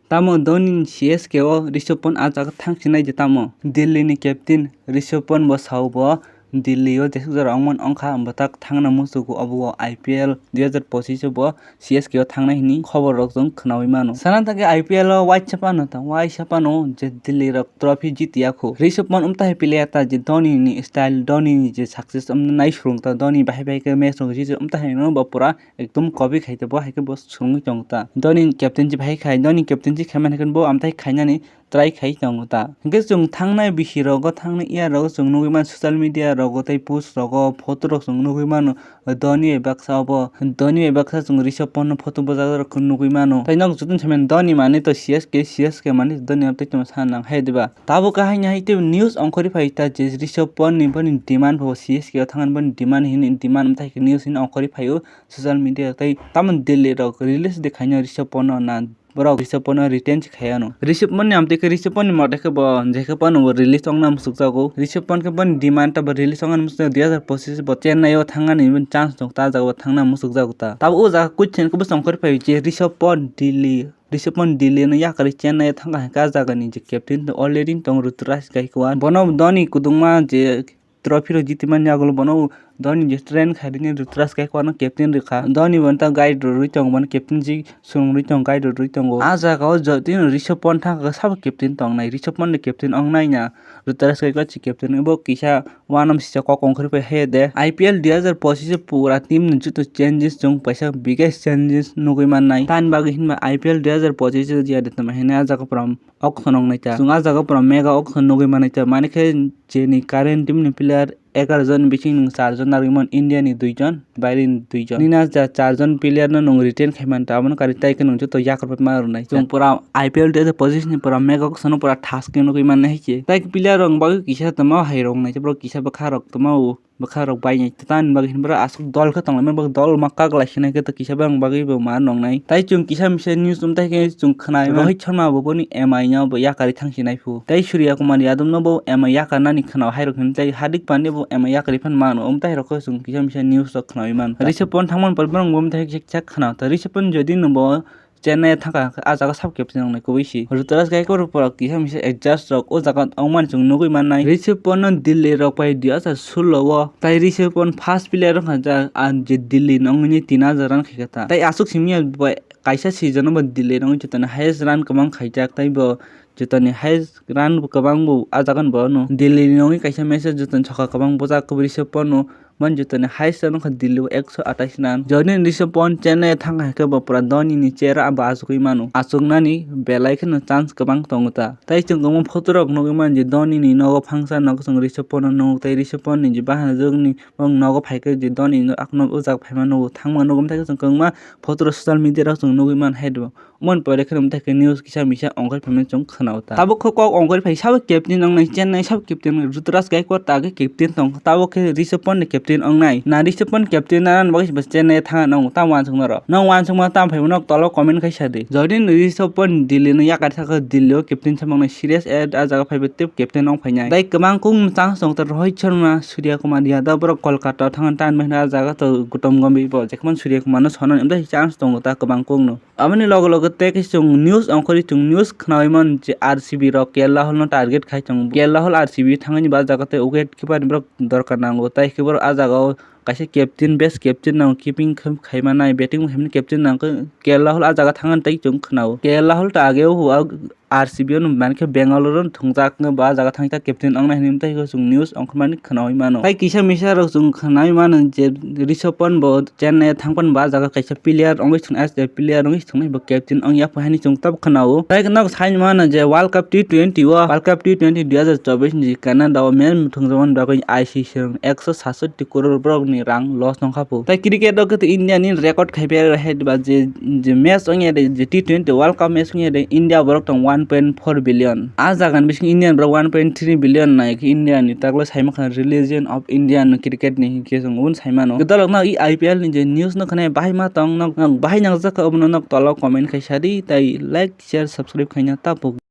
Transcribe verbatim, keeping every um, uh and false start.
Tamo Dhoni ni C S K o Rishabh Pant a jaga thang sinai je tamo. Delhi ni captain Rishabh Pant bo sao bo Delhi o jesuk jora ongmani ongkha, bwtak thangna musugo obo o I P L dui hazar pochish o bo C S K o thangnai hwnwi khobor rok chwng khwnawi mano. Sana thangkhe I P L o waisa phano ta, waisa phano je Delhi rok trophy jiti ya khu. Rishabh Pant umtahai player ta je Dhoni ni style, Dhoni ni je success, um, nai surung ta, Dhoni bahai bahai khe match rok jiti, umtahai no bo pura ekdom copy khai ta, bo hai khe bo surungwi tongo ta. Dhoni captaincy bahai khai, Dhoni captaincy khai mani khe bo amtahai khainani try khai tongo ta. Hwnkhe chwng thangnai bisi rogo, thangnai year rogo chwng nugwi mano social media rogo tei post rogo photo rok chwng nugwi mano. Dhoni bai baksa obo, Dhoni bai baksa chwng Rishabh Pant no photo bwchajak rok nugwi mano. Tei nok jotono saimano Dhoni manwi to C S K, C S K manwi Dhoni abo tei tongma sana nang hai diba. Tabuk kahai ni hai tei news ongkhorwi phai ta je Rishabh Pant ni boni demand bo C S K o thangna boni demand hini demand tei news hini ongkhorwi phaio social media tei tamo Delhi rok release de khaina Rishabh Pant no na borok Rishabh Pant no retain se khai ano. Rishabh Pant ni amtwi khe Rishabh Pant ni mote khe bo je khe phano bo release ongna muchukjago. Rishabh Pant khe boni demand ta bo release ongna muchukjago, dui hazar pochish bo Chennai o thangani chance tongo, ta jaga bo thangna muchukjago ta. Tabo o jaga question khe bwsong khori phai je Rishabh Pant Delhi, Rishabh Pant Delhi no yakarwi Chennai o thangkha hwnkhe a jaga ni je captain already tongo Ruturaj Gaikwad. Bono Dhoni kwdwngma je trophy rok jiti mani yagulo bono Dhoni je train khai rini Ruturaj Gaikwad no captain rwkha. Dhoni bo ta guide rwrwi tongo, bono captaincy swrwngwi tongo, guide rwrwi tongo. A jaga o jotino Rishabh Pant thangkha sabo captain tongnai, Rishabh Pant ni captain ongnai na Ruturaj Gaikwad si captain, bo kisa uanam sisa kok ongkhorwi phai hai de. I P L dui hazar pochish o pura team ni joto changes chwng paisa biggest changes nugwi mannai. Tamni bagwi hinba I P L dui hazar pochish o je de tamo hino a jaga pura auction wngnai ta. Chwng a jaga pura mega auction nugwi mannai ta. Mani khe chini current team ni player egaroh jon bising nwng charjon narwkmani, India ni duijon, baire ni duijon. Nini a ja charjon player no nwng retain khai manta, abono karwi tai khe nwng joto yakarwi ma rwnai. Chwng pura I P L dui hazar pochish ni pura mega auction no pura thas khe nugwi mannai hai khe. Tai player rok bagwi kisa tongma hai rok nai, borok kisa bwkha rok tongma o, bwkha rok bai nai. Tamni bagwi hinwi borok aswk dol khe tonglaimani, borok dol ma kaglai sinai khe to kisa bang bagwi bo ma nongnai. Tai chwng kisa misa news wng tai khe chwng khna Rohit Sharma bo boni M I no bo yakarwi thang sinai phu. Tai Surya Kumar Yadav no bo M I yakarnani khna hai rok hinwi tai Hardik Pandya bo M I yakarwi phan mano. Wng tai rok khe chwng kisa misa news rok khnawi man. Rishabh Pant thangmani pore borok bo wng tai khe chak khna. Tai Rishabh Pant jodi no bo Chennai thangkha, a jaga sub captain wngnai kubui si. Ruturaj Gaikwad rok pura kisa misa adjust rok o jaga wngmani chwng nugwi mannai. Rishabh Pant no Delhi rok pai dui hazar solo o, tai Rishabh Pant first player wngkha ja, a je Delhi no wngwi tin hazar run khaikha ta. Tai aswk simi ya bo kaisa season o bo Delhi no wngwi jotoni highest run kwbang khaijak, tai bo jotoni highest run bo kwbang bo a jaga ni bo no. Delhi ni wngwi kaisa match o jotoni sokha kwbang bwjak kubui Rishabh Pant no. Mani jotoni highest run wngkha Delhi o ekso atais run. Jodi Rishabh Pant Chennai thangkha hai khe bo pura Dhoni ni chair o abo achugwi mano. Achuknani belai kheno chance kwbang tongo ta. Tai chwng kwbangma photo rok nugwi mano je Dhoni ni nogo phangsa nogo chwng Rishabh Pant no nugo, tai Rishabh Pant ni je bahanajwk ni nogo phai khe je Dhoni no akno o jaga phaima nugo, thangma nugo, tai chwng kwbangma photo rok social media rok chwng nugwi man hai do. Mon pore kheno mtai khe news kisa misa ongkhor phaimani chwng khwnao ta. Tabuk khe kok ongkhor phai sabo captain wngnai Chennai sabo captain Ruturaj Gaikwad ta khe captain tong. Tabuk khe Rishabh Pant ni captain wngnai. Na Rishabh Pant captain na nang bagwi se Chennai thangna nango ta wansukma rok. Nang wansukma tam phai nok tolo comment khai sa di. Jodi ni Rishabh Pant Delhi no yakar thaka Delhi o captain sa mangnai serious a jaga phai tei captain ong phainai. Tai kwbang kung chance tong ta Rohit Sharma, Surya Kumar Yadav borok Kolkata o thangna tan bai a jaga to Gautam Gambhir bo jekman Surya Kumar no sonani chance tongo ta kwbang kung no. Aboni loge loge tei khe chwng news ongkhorwi chwng news khnawi mano je R C B rok Ke L Rahul no target khai tongo. Ke L Rahul R C B thangwi ba jaga tei wicket keeper ni borok dorkar nango, tai khe borok ah jaga o kaisa captain, best captain nango, keeping khe khai manai, batting bo khai mani captain nangkhe Ke L Rahul ah jaga thangani tei chwng khnao. Ke L Rahul ta age o R C B o no mankhe Bangalore o thwngjak, ba ah jaga thangwi ta captain wngnai hinwi tei chwng news ongkhormani khnawi mano. Tai kisa misa rok chwng khnawi mano je Rishabh Pant bo Chennai thangpan ba ah jaga kaisa player wngwi thwng, as a player wngwi thwngnai bo captain wngya phaini chwng tabuk khnao. Tai nok sai mano je World Cup T twenty o, World Cup T twenty dui hazar chobbish ni Canada o match thwngjakmani bagwi I C C rok ekso satsotti crore borok ni rang loss wngkha phu. Tai cricket o khe India ni record khai phaiyarwi hai ba je, je match wngya de, je T twenty World Cup match wngya de, India borok tong one point four billion. Ah jaga ni bisingo Indian borok one point three billion nai khe India ni takle sai mankha religion of India no cricket ni hinkhe chwng ubun sai mano. Kwtal rok no I P L ni je news no khwnai bahai ma tong nok, nok bahai nangjak kha obono nok tolo comment khai sa di, tai like, share, subscribe khaina ta pok.